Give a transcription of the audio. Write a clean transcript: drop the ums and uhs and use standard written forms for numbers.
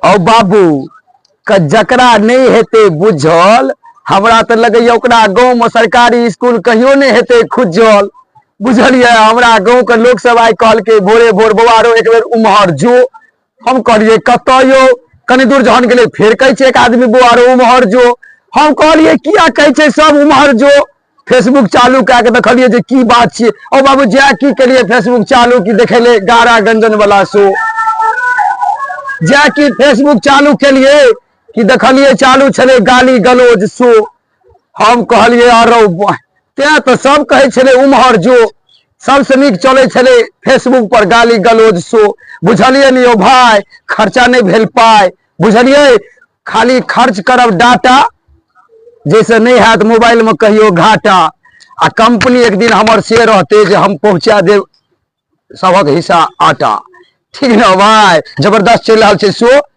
औ बाबू जकरा नहि हेतै बुझल, हमरा तऽ लगैया ओकरा गाँवमे सरकारी स्कूल कहियो नहि हेतै खुजल। बुझलियै, हमरा गाँवके लोक सब आइ कहलकै भोरे भोर, बौआ रो, एक बेर उम्हर जो। हम कहलियै कतऽ यौ? कनि दूर जहन गेलै, फेर कहै छै एक आदमी, बौआ रो, उम्हर जो। हम कहलियै, किया कहै छै सब उम्हर जो? फेसबुक चालू कए के देखलियै जे की बात छियै। ओ बाबू, जाय की केलियै फेसबुक चालू की देखेले गारा गंजन वाला शो। जाय की फेसबुक चालू केलियै कि देखलियै चालू छलै गाली गलोज शो। हम कहलियै, अरौ, तें तऽ सब कहै छलै उम्हर जो। सबसँ नीक चलै छलै फेसबुक पर गाली गलोज शो। बुझलियै ने यौ भाय, खर्चा नहि भेल पाइ। बुझलियै, खाली खर्च करब डाटा, जाहिसँ नहि हैत मोबाइलमे कहियो घाटा। आ कंपनी एक दिन हमर से रहतै जे हम पहुँचा देब सभक हिस्सा आटा। ठीक ने भाय? जबरदस्त चलि रहल छै शो।